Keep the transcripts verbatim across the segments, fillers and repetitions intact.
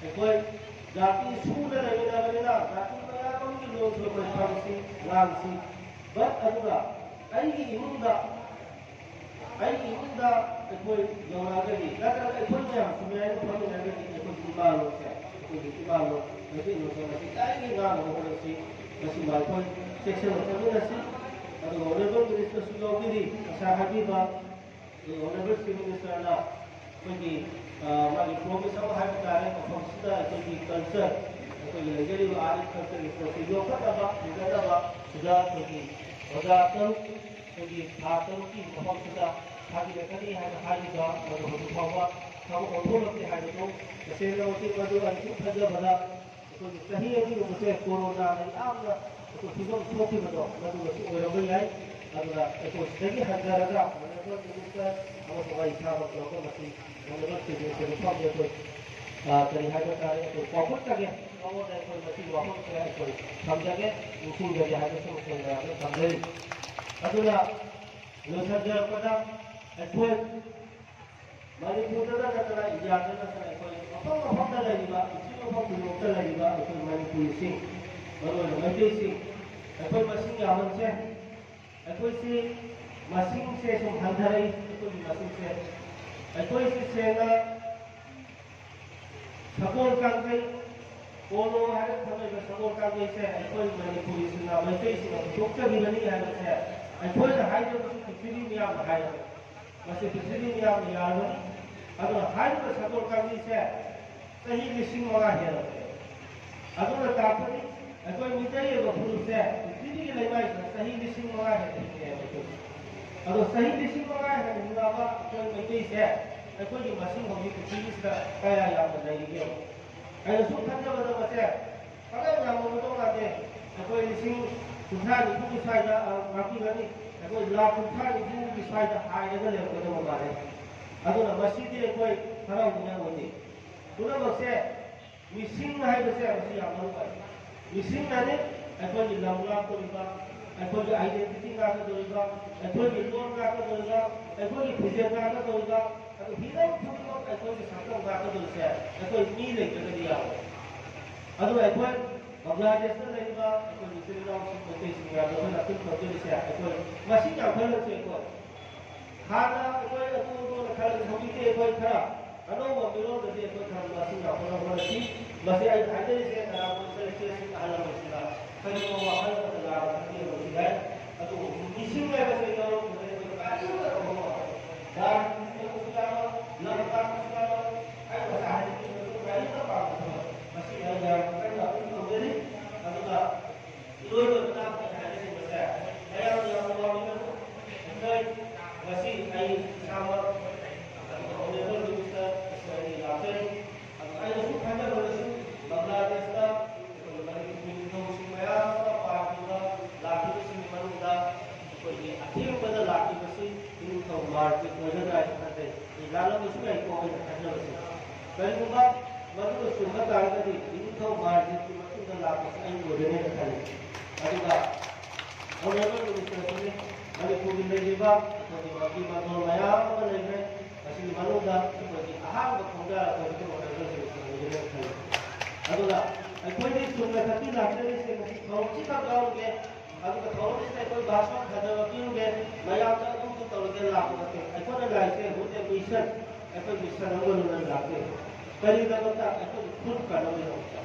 ꯑꯩꯈꯣꯏ ꯖꯥꯇꯤ ꯁꯨꯅ ꯂꯩꯃꯤꯟꯅꯕꯅꯤꯅ ꯖꯥꯇꯤ ꯃꯌꯥꯝ ꯑꯃꯒꯤ ꯂꯣꯟꯁꯨ ꯑꯩꯈꯣꯏ ꯈꯪꯁꯤ, ꯉꯥꯡꯁꯤ꯫ But ꯑꯗꯨꯒ ꯑꯩꯒꯤ ꯏꯃꯨꯡꯗ, ꯑꯩꯒꯤ ꯏꯃꯨꯡꯗ ꯑꯩꯈꯣꯏ ꯌꯧꯔꯛꯑꯒꯗꯤ, ꯅꯠꯇ꯭ꯔꯒ ꯑꯩꯈꯣꯏ ꯃꯌꯥꯝ ꯁꯨꯃꯥꯏꯅ ꯐꯝꯃꯤꯟꯅꯔꯒꯗꯤ ꯑꯩꯈꯣꯏꯒꯤ ꯏꯃꯥ ꯂꯣꯟꯁꯦ, ꯑꯩꯈꯣꯏꯒꯤ ꯏꯃꯥ ꯂꯣꯟ, ꯃꯩꯇꯩ ꯂꯣꯟꯁꯦ ꯃꯁꯤ ꯌꯥꯔꯤꯉꯩ ꯉꯥꯡꯅꯕ ꯍꯣꯠꯅꯁꯤ꯫ ꯃꯁꯤꯃ ꯑꯩꯈꯣꯏ ꯆꯦꯛꯁꯤꯟꯅ ꯆꯠꯃꯤꯟꯅꯁꯤ꯫ ꯑꯗꯨꯒ Honourable Minister ꯁꯨ ꯌꯥꯎꯕꯤꯔꯤ, ꯉꯁꯥꯏ ꯍꯥꯏꯕꯤꯕ꯫ ꯑꯗꯨꯒ Honourable Chief Minister ꯅ ꯑꯩꯈꯣꯏꯒꯤ, ꯑ, ꯃꯥꯒꯤ promise ꯑꯃ ꯍꯥꯏꯕ ꯇꯥꯔꯦ, ꯃꯐꯝꯁꯤꯗ ꯑꯩꯈꯣꯏꯒꯤ culture, ꯑꯩꯈꯣꯏꯒꯤ ꯂꯩꯖꯔꯤꯕ art and culture ꯒꯤ ꯄꯣꯠꯁꯤ ꯌꯣꯛꯈꯠꯅꯕ, ꯍꯤꯡꯒꯠꯅꯕ, ꯁꯤꯗ ꯑꯩꯈꯣꯏꯒꯤ ꯑꯣꯖꯥ ꯇꯔꯨꯛ, ꯑꯩꯈꯣꯏꯒꯤ ꯊꯥ ꯇꯔꯨꯛꯀꯤ ꯃꯐꯝꯁꯤꯗ ꯊꯥꯕꯤꯔꯛꯀꯅꯤ ꯍꯥꯏꯅ ꯍꯥꯏꯔꯤꯕ, ꯃꯗꯨ ꯍꯧꯖꯤꯛ ꯐꯥꯎꯕ ꯊꯕꯛ ꯑꯣꯟꯊꯣꯛꯂꯛꯇꯦ ꯍꯥꯏꯕꯗꯨ ꯇꯁꯦꯡꯅ ꯃꯇꯤꯛ ꯃꯗꯨ ꯑꯩꯅ ꯁꯨꯝ ꯈꯟꯖꯕꯗ ꯑꯩꯈꯣꯏꯒꯤ ꯆꯍꯤ ꯑꯅꯤꯒꯨꯝꯕꯁꯦ ꯀꯣꯔꯣꯅꯥꯅ ꯌꯥꯝꯅ ꯑꯩꯈꯣꯏ ꯐꯤꯕꯝ ꯁꯣꯛꯈꯤꯕꯗꯣ ꯃꯗꯨꯃꯁꯨ ꯑꯣꯏꯔꯝꯕ ꯌꯥꯏ꯫ ꯑꯗꯨꯅ ꯑꯩꯈꯣꯏ ꯁꯤꯗꯒꯤ ꯍꯟꯊꯔꯒ Honourable Minister ꯑꯃꯁꯨꯡ ꯑꯩ ꯏꯁꯥꯃꯛ ꯌꯥꯎꯅ ꯃꯁꯤ Honourable Chief Minister ꯒꯤ ꯃꯐꯝꯗ ꯑꯩꯈꯣꯏ, ꯑ, ꯀꯔꯤ ꯍꯥꯏꯕ ꯇꯥꯔꯦ, ꯑꯩꯈꯣꯏ ꯄꯥꯎꯈꯨꯝ ꯇꯥꯒꯦ꯫ ꯃꯉꯣꯟꯗ ꯑꯩꯈꯣꯏ ꯃꯁꯤꯒꯤ ꯋꯥꯐꯝꯁꯦ ꯑꯩꯈꯣꯏ ꯊꯝꯖꯒꯦ, ꯅꯤꯡꯁꯤꯡꯖꯒꯦ ꯍꯥꯏꯕꯁꯤꯃ ꯑꯩꯈꯣꯏ ꯃꯌꯥꯝꯗ ꯊꯝꯖꯔꯤ꯫ ꯑꯗꯨꯅ ꯂꯣꯏꯁꯤꯟꯖꯔꯛꯄꯗ ꯑꯩꯈꯣꯏ ꯃꯅꯤꯄꯨꯔꯗ ꯅꯠꯇꯅ ꯏꯟꯗꯤꯌꯥꯗ ꯅꯠꯇꯅ ꯑꯩꯈꯣꯏ ꯃꯐꯝ ꯃꯐꯝꯗ ꯂꯩꯔꯤꯕ, ꯄ꯭ꯔꯤꯊꯤꯕꯤ ꯃꯐꯝ ꯈꯨꯗꯤꯡꯃꯛꯇ ꯂꯩꯔꯤꯕ ꯑꯩꯈꯣꯏ ꯃꯅꯤꯄꯨꯔꯤꯁꯤꯡ, ꯃꯔꯨꯑꯣꯏꯅ ꯃꯩꯇꯩꯁꯤꯡ, ꯑꯩꯈꯣꯏ ꯃꯁꯤꯡ ꯌꯥꯝꯃꯟꯁꯦ꯫ ꯑꯩꯈꯣꯏꯁꯤ ꯃꯁꯤꯡꯁꯦ ꯁꯨꯝ ꯍꯟꯊꯔꯛꯏ, ꯑꯩꯈꯣꯏꯒꯤ ꯃꯁꯤꯡꯁꯦ꯫ ꯑꯩꯈꯣꯏꯁꯤ ꯁꯦꯡꯅ ꯁꯒꯣꯜ ꯀꯥꯡꯖꯩ, ꯄꯣꯂꯣ ꯍꯥꯏꯅ ꯈꯪꯅꯔꯤꯕ ꯁꯒꯣꯜ ꯀꯥꯡꯖꯩꯁꯦ ꯑꯩꯈꯣꯏ ꯃꯅꯤꯄꯨꯔꯤꯁꯤꯡꯅ, ꯃꯩꯇꯩꯁꯤꯡꯅ ꯄꯨꯊꯣꯛꯆꯈꯤꯕꯅꯤ ꯍꯥꯏꯕꯁꯦ ꯑꯩꯈꯣꯏꯅ ꯍꯥꯏꯗ꯭ꯔꯒꯁꯨ ꯄ꯭ꯔꯤꯊꯤꯕꯤ ꯃꯤꯌꯥꯝꯅ ꯍꯥꯏꯔꯦ꯫ ꯃꯁꯤ ꯄ꯭ꯔꯤꯊꯤꯕꯤ ꯃꯤꯌꯥꯝꯅ ꯌꯥꯔꯕꯅꯤ꯫ ꯑꯗꯨꯅ ꯍꯥꯏꯔꯤꯕ ꯁꯒꯣꯜ ꯀꯥꯡꯖꯩꯁꯦ ꯆꯍꯤ ꯂꯤꯁꯤꯡ ꯃꯉꯥ ꯍꯦꯜꯂꯕꯅꯤ꯫ ꯑꯗꯨꯅ ꯇꯥꯛꯄꯗꯤ ꯑꯩꯈꯣꯏ ꯃꯤꯇꯩ ꯑꯣꯏꯕ ꯐꯨꯔꯨꯞꯁꯦ ꯄ꯭ꯔꯤꯊꯤꯕꯤꯒꯤ ꯂꯩꯃꯥꯏꯁꯤꯗ ꯆꯍꯤ ꯂꯤꯁꯤꯡ ꯃꯉꯥ ꯍꯦꯟꯅ ꯍꯤꯡꯉꯦꯕ ꯑꯩꯈꯣꯏ꯫ ꯑꯗꯣ ꯆꯍꯤ ꯂꯤꯁꯤꯡ ꯃꯉꯥ ꯍꯦꯟꯅ ꯍꯤꯡꯉꯛꯑꯕ ꯑꯩꯈꯣꯏ ꯃꯩꯇꯩꯁꯦ ꯑꯩꯈꯣꯏꯒꯤ ꯃꯁꯤꯡ ꯍꯧꯖꯤꯛ ꯄ꯭ꯔꯤꯊꯤꯕꯤꯁꯤꯗ ꯀꯌꯥ ꯌꯥꯝꯅ ꯂꯩꯔꯤꯒꯦ? ꯑꯩꯅ ꯁꯨꯝ ꯈꯟꯖꯕꯗ ꯃꯁꯦ ꯐꯅꯌꯥꯝ ꯌꯥꯝꯃꯝꯒꯗꯧ ꯃꯥꯟꯗꯦ꯫ ꯑꯩꯈꯣꯏ ꯂꯤꯁꯤꯡ ꯀꯨꯟꯊ꯭ꯔꯥ ꯅꯤꯐꯨꯒꯤ ꯁ꯭ꯋꯥꯏꯗ, ꯑ, ꯉꯥꯛꯄꯤꯒꯅꯤ꯫ ꯑꯩꯈꯣꯏ ꯂꯥꯈ ꯀꯨꯟꯊ꯭ꯔꯥ ꯅꯤꯐꯨꯒꯤ ꯁ꯭ꯋꯥꯏꯗ ꯍꯥꯏꯔꯒ ꯂꯩꯔꯝꯒꯗꯧꯕ ꯃꯥꯜꯂꯦ꯫ ꯑꯗꯨꯅ ꯃꯁꯤꯗꯤ ꯑꯩꯈꯣꯏ ꯍꯔꯥꯎꯅꯤꯡꯉꯥꯏ ꯑꯣꯏꯗꯦ꯫ ꯄꯨꯝꯅꯃꯛꯁꯦ ꯃꯤꯁꯤꯡ ꯍꯥꯏꯕꯁꯦ ꯃꯁꯤ ꯌꯥꯝ ꯃꯔꯨ ꯑꯣꯏ꯫ ꯃꯤꯁꯤꯡꯅꯅꯤ ꯑꯩꯈꯣꯏꯒꯤ ꯂꯝ ꯉꯥꯛꯇꯧꯔꯤꯕ, ꯑꯩꯈꯣꯏꯒꯤ identity ꯉꯥꯛꯀꯗꯧꯔꯤꯕ, ꯑꯩꯈꯣꯏꯒꯤ ꯂꯣꯟ ꯉꯥꯛꯀꯗꯧꯔꯤꯕ, ꯑꯩꯈꯣꯏꯒꯤ ꯐꯤꯖꯦꯠ ꯉꯥꯛꯀꯗꯧꯔꯤꯕ, ꯍꯤꯔꯝ ꯈꯨꯗꯤꯡꯃꯛ ꯑꯩꯈꯣꯏꯒꯤ ꯁꯛꯇꯝ ꯀꯥꯛꯀꯗꯧꯔꯤꯁꯦ ꯑꯩꯈꯣꯏ ꯃꯤ ꯂꯩꯇ꯭ꯔꯒꯗꯤ ꯌꯥꯔꯣꯏ꯫ ꯑꯗꯨꯅ ꯑꯩꯈꯣꯏ ꯕꯪꯒ꯭ꯂꯥꯗꯦꯁꯇ ꯂꯩꯔꯤꯕ ꯑꯩꯈꯣꯏ ꯏꯆꯤꯜ ꯏꯅꯥꯎꯁꯤꯡ ꯃꯩꯇꯩꯁꯤꯡ ꯃꯌꯥꯝꯗ ꯑꯩꯈꯣꯏꯅ ꯑꯄꯤꯜ ꯇꯧꯖꯔꯤꯁꯦ, ꯑꯩꯈꯣꯏ ꯃꯁꯤꯡ ꯌꯥꯝꯈꯠꯂꯁꯤ꯫ ꯑꯩꯈꯣꯏ ꯍꯥꯟꯅ ꯑꯩꯈꯣꯏ ꯑꯗꯨ ꯑꯗꯨꯅ ꯈꯔ, ꯍꯧꯖꯤꯛꯇꯤ ꯑꯩꯈꯣꯏ ꯈꯔ ꯑꯅꯧꯕ ꯃꯤꯔꯣꯜꯗꯗꯤ ꯑꯩꯈꯣꯏ ꯈꯔ ꯃꯁꯤꯡ ꯌꯥꯝꯈꯠꯅꯕ ꯍꯣꯠꯅꯁꯤ꯫ ꯃꯁꯤ ꯑꯩ ꯍꯥꯏꯖꯔꯤꯁꯦ ꯀꯅꯥꯒꯨꯝꯕ ꯏꯆꯦꯁꯤꯡ ꯑꯍꯜ ꯂꯃꯟꯁꯤꯡꯅ ꯀꯔꯤꯒꯨꯝꯕ ꯋꯥꯈꯜ ꯑꯃꯗ ꯂꯥꯟꯅ ꯈꯟꯕꯤꯔꯝꯕꯁꯨ ꯌꯥꯏ꯫ ꯑꯗꯨꯕꯨ ꯃꯤꯁꯤꯡ ꯍꯥꯏꯕꯁꯦ ꯌꯥꯎꯔꯛꯄꯗ ꯑꯩꯈꯣꯏ ꯀꯔꯤꯝꯇ ꯇꯧꯕ ꯉꯝꯃꯣꯏ꯫ ꯂꯥꯟ ꯈꯟꯕꯁꯨ ꯌꯥꯔꯣꯏ, ꯂꯝ ꯇꯥꯛꯄꯁꯨ ꯌꯥꯔꯣꯏ꯫ ꯑꯩ ꯉꯁꯥꯏ ꯍꯥꯏꯖꯈꯤꯕꯗꯨ ꯀꯔꯤꯝꯇ ꯄꯥꯝꯗꯕ꯫ ꯃꯁꯤ ꯑꯩ ꯌꯥꯝ ꯀꯟꯅ ꯑꯄꯤꯜ ꯇꯧꯖꯔꯤ꯫ ꯑꯗꯨꯒ ꯏꯔꯣꯏꯕ ꯃꯇꯥꯡꯗ ꯍꯥꯏꯖꯅꯤꯡꯕꯁꯦ, ꯃꯌꯥꯝꯅ ꯌꯥꯝꯅ ꯋꯥꯕꯤꯒꯅꯨ꯫ ꯑꯩꯈꯣꯏ ꯉꯁꯤ ꯑꯩ ꯏꯁꯥꯃꯛ ꯑꯗꯨꯒ Honourable Minister ꯑꯁꯤ ꯑꯩ ꯂꯥꯛꯆꯔꯤ꯫ ꯑꯗꯨ ꯑꯩꯅꯁꯨ ꯈꯟꯖꯕꯗꯁꯨ ꯕꯪꯒ꯭ꯂꯥꯗꯦꯁꯇ ꯑꯩꯈꯣꯏ ꯃꯅꯤꯄꯨꯔꯒꯤ ꯅꯤꯡꯊꯧꯁꯤꯡ ꯃꯌꯥꯝ ꯑꯃ ꯄꯥꯟꯈꯤꯕ, ꯂꯥꯛꯈꯤꯕꯁꯤꯡꯒꯤ ꯃꯅꯨꯡꯗ ꯑꯩꯈꯣꯏꯒꯤ ꯑꯊꯦꯡꯕꯗ ꯂꯥꯛꯈꯤꯕꯁꯤ ꯏꯅꯤꯡꯊꯧ ꯃꯥꯔꯖꯤꯠ ꯑꯣꯏꯒꯗ꯭ꯔꯥ ꯍꯥꯏꯅ ꯈꯟꯖꯩ꯫ ꯑꯩ ꯂꯥꯜꯂꯝꯕꯁꯨ ꯌꯥꯏꯀꯣ ꯑꯩꯅ ꯈꯟꯖꯕꯁꯦ꯫ ꯀꯔꯤꯒꯨꯝꯕ ꯃꯗꯨꯅ ꯆꯨꯝꯕ ꯇꯥꯔꯒꯗꯤ ꯏꯅꯤꯡꯊꯧ ꯃꯥꯔꯖꯤꯠꯀꯤ ꯃꯇꯨꯡꯗ ꯂꯥꯛꯄꯁꯤ ꯑꯩ ꯑꯣꯏꯒꯅꯦꯅ ꯈꯜꯂꯤ꯫ ꯑꯗꯨꯒ Honourable Minister ꯑꯁꯤꯅꯤ ꯃꯅꯤꯄꯨꯔꯒꯤ ꯂꯩꯔꯤꯕ ꯑꯩꯈꯣꯏꯒꯤ ꯃꯟꯇ꯭ꯔꯤ ꯃꯟꯗꯣꯜ ꯃꯌꯥꯝ ꯑꯃ ꯂꯩꯈ꯭ꯔꯦ꯫ ꯃꯁꯤꯒꯤ ꯃꯅꯨꯡꯗ ꯑꯩꯈꯣꯏꯒꯤ ꯑꯍꯥꯟꯕ ꯈꯣꯡꯗꯥ ꯑꯩꯈꯣꯏ Honourable Minister ꯑꯣꯏꯒꯅꯦꯅ ꯈꯜꯂꯤ꯫ ꯑꯗꯨꯅ ꯑꯩꯈꯣꯏꯒꯤ ꯆꯨꯝꯅ ꯈꯛꯀꯤ ꯂꯥꯛꯆꯔꯤꯁꯦ ꯃꯁꯤ ꯊꯧꯔꯝꯁꯤꯈꯛ ꯌꯥꯎꯔꯒꯦ꯫ ꯑꯗꯨꯒ ꯊꯧꯔꯝꯁꯤꯗ ꯑꯩꯈꯣꯏ ꯚꯥꯁꯟ ꯐꯖꯕ ꯄꯤꯔꯨꯒꯦ, ꯃꯌꯥꯝꯅ ꯑꯗꯨꯝꯁꯨ ꯇꯧꯔꯒꯦ ꯂꯥꯛꯄ ꯅꯠꯇꯦ꯫ ꯑꯩꯈꯣꯏꯅ ꯂꯥꯛꯏꯁꯦ with a mission, ꯑꯩꯈꯣꯏ mission ꯑꯃꯒ ꯂꯣꯏꯅꯅ ꯂꯥꯛꯆꯩ꯫ ꯀꯔꯤꯒꯤꯗꯃꯛꯇ? ꯑꯩꯈꯣꯏꯒꯤ ꯈꯨꯠ ꯀꯟꯅꯕꯒꯤꯗꯃꯛꯇ꯫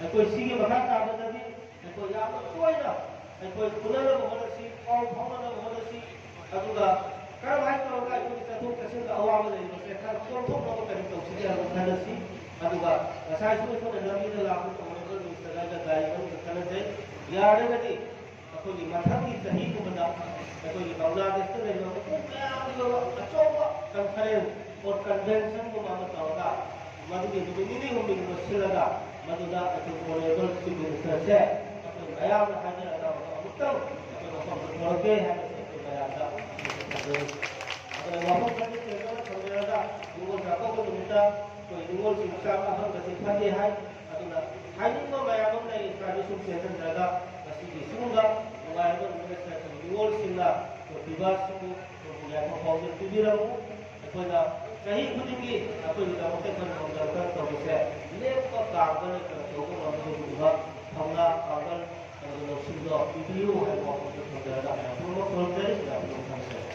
ꯑꯩꯈꯣꯏ ꯁꯤꯒꯤ ꯃꯈꯥ ꯇꯥꯕꯗꯗꯤ ꯑꯩꯈꯣꯏ ꯌꯥꯝꯅ ꯇꯣꯏꯅ ꯑꯩꯈꯣꯏ ꯎꯅꯅꯕ ꯍꯣꯠꯅꯁꯤ, ꯄꯥꯎ ꯐꯥꯎꯅꯅꯕ ꯍꯣꯠꯅꯁꯤ꯫ ꯑꯗꯨꯒ ꯀꯔꯝꯍꯥꯏꯅ ꯇꯧꯔꯒ ꯑꯩꯈꯣꯏꯒꯤ ꯆꯠꯊꯣꯛ ꯆꯠꯁꯤꯟꯗ ꯑꯋꯥꯕ ꯂꯩꯔꯤꯕꯁꯦ ꯈꯔ ꯀꯣꯝꯊꯣꯛꯅꯕ ꯀꯔꯤ ꯇꯧꯁꯤꯒꯦ ꯍꯥꯏꯕ ꯈꯟꯅꯁꯤ꯫ ꯑꯗꯨꯒ ꯉꯁꯥꯏꯁꯨ ꯑꯩꯈꯣꯏꯅ ꯂꯝꯕꯤꯗ ꯂꯥꯛꯄ ꯇꯧꯔꯒ ꯂꯣꯏꯁꯤꯜꯂꯒ ꯒꯥꯔꯤ ꯃꯅꯨꯡꯗ ꯈꯟꯅꯖꯩ꯫ ꯌꯥꯔꯒꯗꯤ ꯑꯩꯈꯣꯏꯒꯤ ꯃꯊꯪꯒꯤ ꯆꯍꯤꯒꯨꯝꯕꯗ ꯑꯩꯈꯣꯏꯒꯤ ꯕꯪꯒ꯭ꯂꯥꯗꯦꯁꯇ ꯂꯩꯔꯤꯕ ꯃꯄꯨꯡ ꯃꯌꯥꯝꯒꯤ ꯑꯣꯏꯕ ꯑꯆꯧꯕ conference or conventionꯒꯨꯝꯕ ꯑꯃ ꯇꯧꯔꯒ ꯃꯗꯨꯒꯤ ꯅꯨꯃꯤꯠ ꯅꯤꯅꯤ ꯍꯨꯝꯅꯤꯒꯨꯝꯕ ꯁꯤꯜꯂꯒ ꯃꯗꯨꯗ ꯑꯩꯈꯣꯏ Honourable Chief Ministerꯁꯦ ꯑꯩꯈꯣꯏ ꯃꯌꯥꯝꯅ ꯍꯥꯏꯅꯔꯒ ꯑꯃꯨꯛꯇꯪ ꯑꯩꯈꯣꯏ ꯃꯐꯝꯗ ꯊꯣꯛꯂꯛꯀꯦ ꯍꯥꯏꯕꯁꯦ ꯑꯩꯈꯣꯏ ꯃꯌꯥꯝꯗ ꯊꯝꯖꯔꯤ꯫ ꯑꯗꯨꯅ ꯋꯥꯐꯝ ꯈꯔꯗꯤ ꯊꯝꯖꯔꯒ ꯅꯤꯉꯣꯜ ꯆꯥꯛꯀꯧꯕ ꯅꯨꯃꯤꯠꯇ ꯑꯩꯈꯣꯏ ꯅꯤꯉꯣꯜꯁꯤꯡ ꯆꯥꯛ ꯑꯍꯟꯕꯁꯤ ꯐꯠꯇꯦ ꯍꯥꯏ꯫ ꯑꯗꯨꯅ ꯍꯥꯏꯅꯤꯡꯕ ꯃꯌꯥꯝ ꯑꯃ ꯂꯩ, ꯏꯁꯥꯗ ꯁꯨꯝ ꯆꯦꯟꯁꯤꯟꯖꯔꯒ ꯉꯁꯤꯒꯤ ꯁꯤꯒꯨꯝꯕ ꯅꯨꯡꯉꯥꯏꯔꯕ ꯅꯨꯃꯤꯠ ꯑꯁꯤꯗ ꯑꯩꯈꯣꯏ ꯅꯤꯉꯣꯜꯁꯤꯡꯅ ꯑꯩꯈꯣꯏ ꯄꯤꯕꯥꯁꯤꯡꯕꯨ ꯑꯩꯈꯣꯏꯕꯨ ꯌꯥꯏꯐ ꯄꯥꯎꯖꯦꯜ ꯄꯤꯕꯤꯔꯝꯃꯨ꯫ ꯑꯩꯈꯣꯏꯅ ꯆꯍꯤ ꯈꯨꯗꯤꯡꯒꯤ ꯑꯩꯈꯣꯏꯒꯤꯗꯃꯛꯇ ꯑꯩꯈꯣꯏꯅ ꯉꯝꯖꯕ ꯈꯔ ꯇꯧꯕꯁꯦ, ꯂꯦꯞꯄ ꯀꯥꯡꯕ ꯅꯠꯇꯅ ꯇꯧꯕ ꯉꯝꯗꯕ ꯑꯗꯨꯒꯨꯝꯕ ꯊꯧꯅꯥ ꯄꯥꯡꯒꯜ ꯑꯗꯨꯒ ꯂꯧꯁꯤꯡꯗꯣ ꯄꯤꯕꯤꯌꯨ ꯍꯥꯏꯕ ꯋꯥꯐꯝꯗꯣ ꯊꯝꯖꯔꯒ ꯃꯌꯥꯝ ꯄꯨꯝꯅꯃꯛ ꯈꯨꯔꯨꯝꯖꯔꯤ꯫ ꯃꯌꯥꯝ ꯄꯨꯝꯅꯃꯛ ꯊꯝꯖꯔꯤ꯫